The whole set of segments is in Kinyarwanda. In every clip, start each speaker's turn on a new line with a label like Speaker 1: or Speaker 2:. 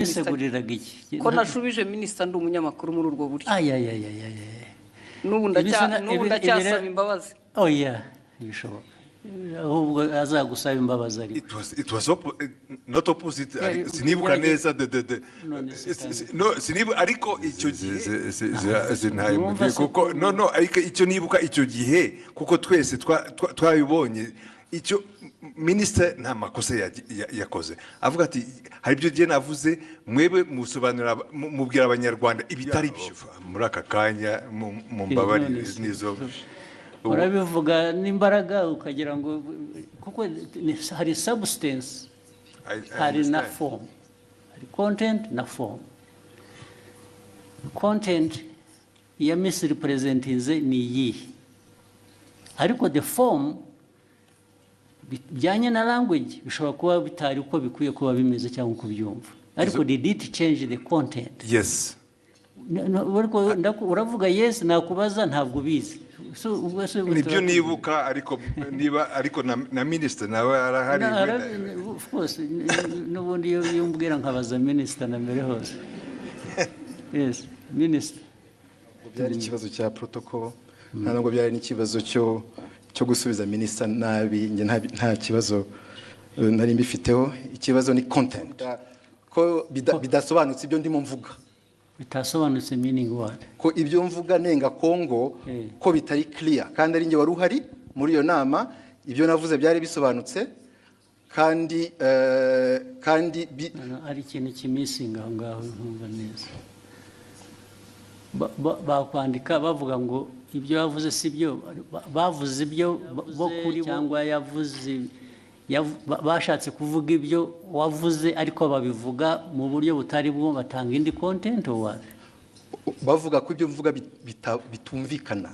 Speaker 1: Wiseguriraga iki?
Speaker 2: Ko nashubije minisita ndi umunyamakuru muri ubwo buryo.
Speaker 1: Ayayayayaya.
Speaker 2: N'ubu n'ubu ndacyasaba imbabazi.
Speaker 1: Oya, ntibishoboka. Ahubwo azagusaba imbabazi, ariko
Speaker 3: It was not opposite. Sinibuka neza de
Speaker 1: None se kandi-
Speaker 3: no, sinibuka, ariko icyo gihe zintaye mu
Speaker 1: Numva
Speaker 3: gihe
Speaker 1: se
Speaker 3: kuko no, ariko icyo nibuka icyo gihe, kuko twese twabibonye, icyo minisitiri nta makosa yakoze. Avuga ati: "Hari ibyo gihe navuze, mwebwe musobanurira mubwira Abanyarwanda ibitari byo." Muri aka kanya mumbabarire.
Speaker 1: None se-
Speaker 3: Nizo
Speaker 1: Urabivuga n'imbaraga ukagira ngo kuko hari substance,
Speaker 3: I
Speaker 1: hari na
Speaker 3: understand.
Speaker 1: form, hari content na form. Content ya misrepresentinze ni iyihe? Ariko the form bijyanye na language bishobora kuba bitari uko bikwiye kuba bimeze cyangwa uko ubyumva, ariko did it change the content?
Speaker 3: Yes.
Speaker 1: No, ariko uravuga yes, nakubaza ntabwo ubizi. So, ubwo se
Speaker 3: Nibyo nibuka, ariko niba ariko na minisitiri nawe arahari.
Speaker 1: Of course, n'ubundi iyo umbwira nkabaza minisita na mbere hose. Yes, minisita.
Speaker 4: Byari ikibazo cya protocol, nta nubwo byari n'ikibazo cyo gusubiza minisita nabi. Njye nta kibazo nari mbifiteho. Ikibazo ni content, ko bidasobanutse ibyo ndimo mvuga.
Speaker 1: Bitasobanutse meaning what?
Speaker 4: Ko ibyo mvuga nenga Kongo ko bitari clear, kandi ari njye wari uhari muri iyo nama. Ibyo navuze byari bisobanutse kandi
Speaker 1: No, hari ikintu kimissinga aho ngaho ntumva neza. Bakwandika bavuga ngo ibyo bavuze si byo, bavuze ibyo bo kuri cyangwa yavuze bashatse kuvuga ibyo wavuze, ariko babivuga mu buryo butari bwo, batanga indi content or what?
Speaker 4: Bavuga ko ibyo mvuga bitumvikana,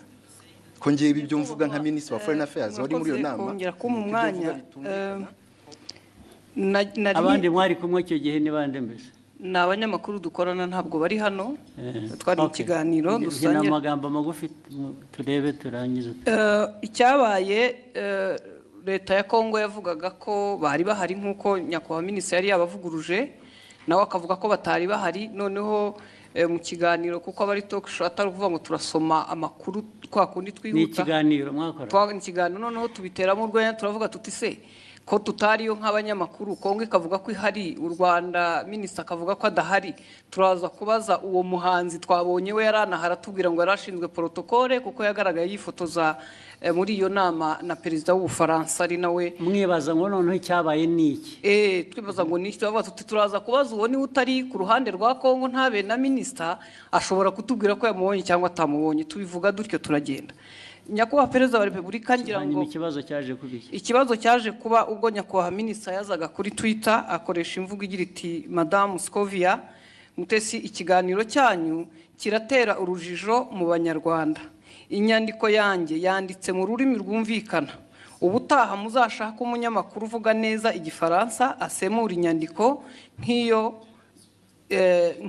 Speaker 4: ko ngewe ibyo mvuga nka minisitiri wa foreign affairs wari muri iyo
Speaker 2: Murakoze
Speaker 4: nama,
Speaker 2: kongera kumpa
Speaker 4: ibyo mvuga
Speaker 2: umwanya.
Speaker 4: bitumvikana.
Speaker 1: Abandi mwari kumwe icyo gihe ni bande mbese?
Speaker 2: Ni abanyamakuru dukorana, ntabwo bari hano. Twari mu kiganiro
Speaker 1: Hina
Speaker 2: dusangira.
Speaker 1: amagambo magufi, turebe turangize.
Speaker 2: Icyabaye, leta ya Kongo yavugaga ko bari bahari nk'uko nyakubahwa minisitiri yari yabavuguruje, nawe akavuga ko batari bahari. Noneho mu kiganiro, kuko aba ari talk show, atari ukuvuga ngo turasoma amakuru kwa kundi
Speaker 1: Ni
Speaker 2: twihuta.
Speaker 1: ikiganiro mwakora.
Speaker 2: Ni ikiganiro. Noneho tubiteramo urwenya, turavuga tuti: "Se ko tutariyo nk'abanyamakuru, Kongo ikavuga ko ihari, u Rwanda minisita akavuga ko adahari, turaza kubaza uwo muhanzi twabonye we yari anahari, atubwira ngo yari ashinzwe protocole, kuko yagaragaye yifotoza muri iyo nama na perezida w'Ubufaransa, ari nawe."
Speaker 1: Mwibaza ngo noneho icyabaye ni iki?
Speaker 2: Twibaza ngo ni iki, turavuga tuti: "Turaza kubaza uwo niwe utari ku ruhande rwa Kongo, ntabe na minisita, ashobora kutubwira ko yamubonye cyangwa atamubonye." Tubivuga dutyo, turagenda. Nyakubahwa Perezida wa Repubulika, ngira ngo
Speaker 1: Hanyuma ikibazo cyaje kuba iki?
Speaker 2: Ikibazo cyaje kuba ubwo nyakubahwa minisita yazaga kuri Twitter akoresha imvugo igira iti: "Madamu Scovia Mutesi, ikiganiro cyanyu kiratera urujijo mu Banyarwanda. Inyandiko yanjye yanditse mu rurimi rwumvikana. Ubutaha muzashake umunyamakuru uvuga neza Igifaransa asemura inyandiko nk'iyo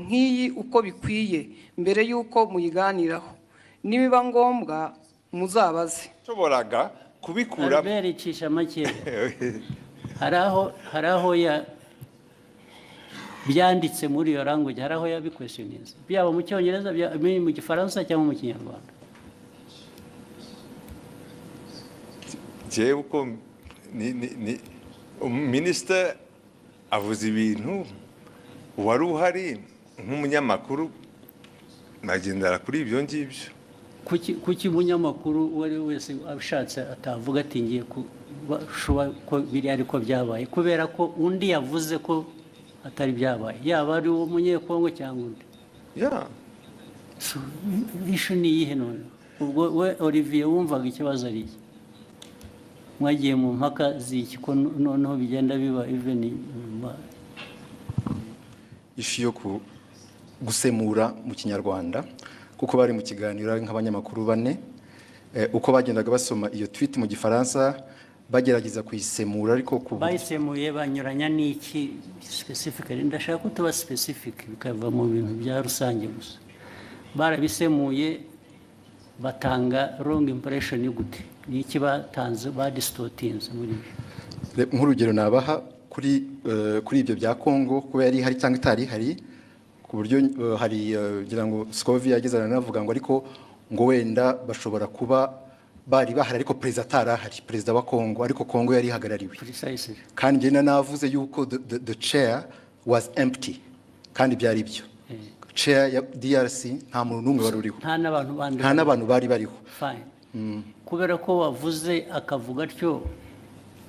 Speaker 2: nk'iyi uko bikwiye mbere y'uko muyiganiraho. Nibiba ngombwa muzabaze."
Speaker 3: Nshoboraga kubikura.
Speaker 1: Albert, icisha make. Hari aho byanditse muri iyo language, hari aho yabiquestioninze, byaba mu Cyongereza, byaba mu Gifaransa cyangwa mu Kinyarwanda?
Speaker 3: Njyewe uko ni minisita avuze ibintu, wari uhari nk'umunyamakuru, nagendera kuri ibyo ngibyo.
Speaker 1: Kuki umunyamakuru uwo ari we wese ashatse atavuga ati: "Ngiye kuba ko biri ariko byabaye," kubera ko undi yavuze ko atari byabaye, yaba ari uwo Munyekongo cyangwa undi? So, issue ni iyihe none? Ubwo we Olivier wumvaga ikibazo ari iki? Mwagiye mu mpaka z'iki, ko noneho bigenda biba even
Speaker 4: Issue yo gusemura mu Kinyarwanda, kuko bari mu kiganiro ari nk'abanyamakuru bane. Uko bagendaga basoma iyo tweet mu Gifaransa, bagerageza kuyisemura, ariko ku
Speaker 1: Bayisemuye banyuranya n'iki specifically? Ndashaka ko tuba specific, bikava mu bintu bya rusange gusa. Barabisemuye batanga wrong impression gute? Ni iki batanze badistortinze muri byo?
Speaker 4: Nk'urugero nabaha, kuri ibyo bya Congo, kuba yari ihari cyangwa itari ihari, ku buryo hari ngira ngo Scovia yageze aranavuga ngo ariko ngo wenda bashobora kuba bari bahari ariko perezida atari ahari, perezida wa Congo, ariko Congo yari ihagarariwe.
Speaker 1: Precisely.
Speaker 4: Kandi njye navuze yuko the chair was empty, kandi byari byo. Chair ya DRC nta muntu n'umwe wari uriho.
Speaker 1: Nta n'abantu bandi.
Speaker 4: Nta n'abantu bari bariho.
Speaker 1: Fine. Kubera ko wavuze akavuga atyo,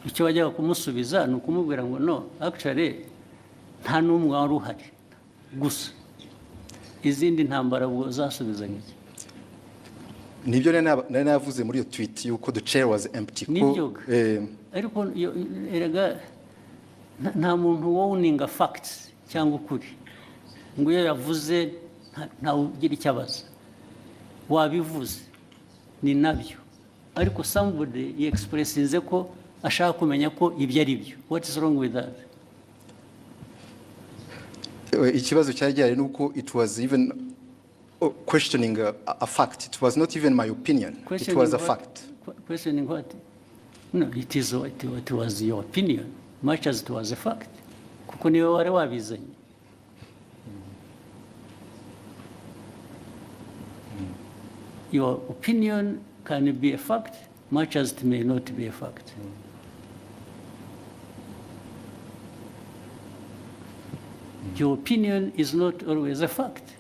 Speaker 1: icyo wajyaga kumusubiza ni ukumubwira ngo no, actually nta n'umwe wari uhari gusa. Izindi ntambara ubwo zasubizaga iki?
Speaker 4: Nibyo nari navuze muri iyo tweet yuko the chair was empty ko.
Speaker 1: Nibyo. Ariko erega nta muntu wowninga facts cyangwa ukuri ngo iyo yavuze ntawe ugira icyo abaza. Wabivuze, ni nabyo, ariko somebody yexpressinze ko ashaka kumenya ko ibyo ari byo. What is wrong with that?
Speaker 4: Ikibazo cyari gihari ni uko it was even questioning a fact. It was not even my opinion, it
Speaker 1: Questioning
Speaker 4: was a
Speaker 1: what?
Speaker 4: fact.
Speaker 1: Questioning what? No, it is what was your opinion much as it was a fact, kuko niwe wari wabizanye. Your opinion can be a fact much as it may not be a fact. Your opinion is not always a fact.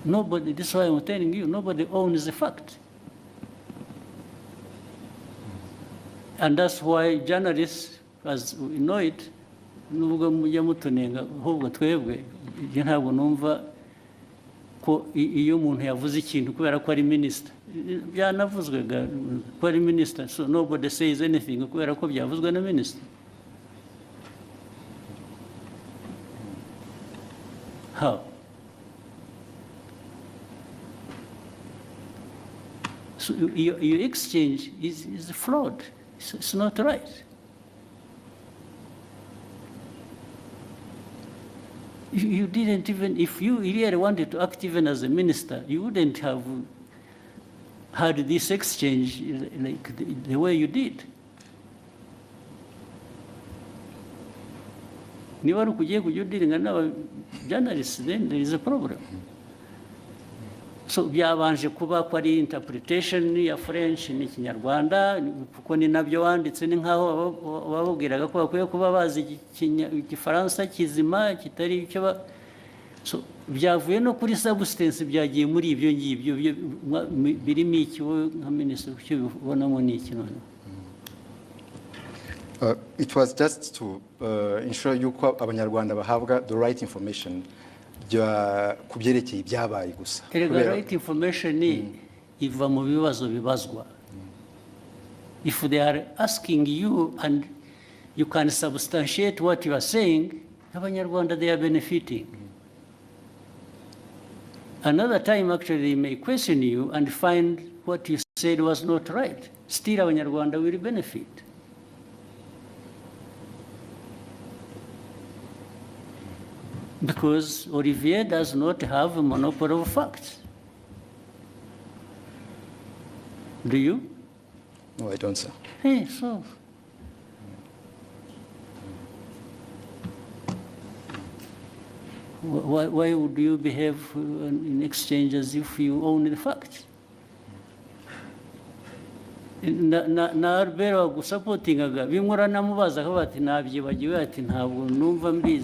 Speaker 1: Nobody, this is why I'm telling you, nobody owns the fact. And that's why journalists, as we know it, nubwo mujya mutunenga, ahubwo twebwe ibyo ntabwo numva ko iyo umuntu yavuze ikintu kubera ko ari minisita, byanavuzwe ko ari minisita, so nobody says anything kubera ko byavuzwe na minisita. How? So your exchange is flawed. It's not right. You didn't even, if you really wanted to act even as a minister, you wouldn't have had this exchange like the way you did. Niba ari ukugiye kujya udealinga n'aba journalists, then there is a problem. So byabanje kuba ko ari interpretation ya French n'Ikinyarwanda, kuko ni nabyo wanditse, ni nkaho bababwiraga ko bakwiye kuba bazi Igifaransa kizima kitari icyo ba. So byavuye no kuri substance, byagiye muri ibyo ngibyo birimo iki? Wowe nka minisitiri, icyo ubonamo ni iki noneho?
Speaker 4: It was just to ensure yuko Abanyarwanda bahabwa the right information ku byerekeye ibyabaye gusa.
Speaker 1: Erega right information iva mu bibazo bibazwa. If they are asking you and you can substantiate what you are saying, Abanyarwanda, they are benefiting. Another time, actually, they may question you and find what you said was not right. Still, Abanyarwanda will benefit. Because Olivier does not have a monopoly of facts. Do you?
Speaker 4: No, I don't, sir.
Speaker 1: Hey, so. Why would you behave in exchange as if you own the facts? Na Albert wagusupportingaga, bimwe uranamubaza akavuga ati nabyibagiwe, ati ntabwo numva mbizi.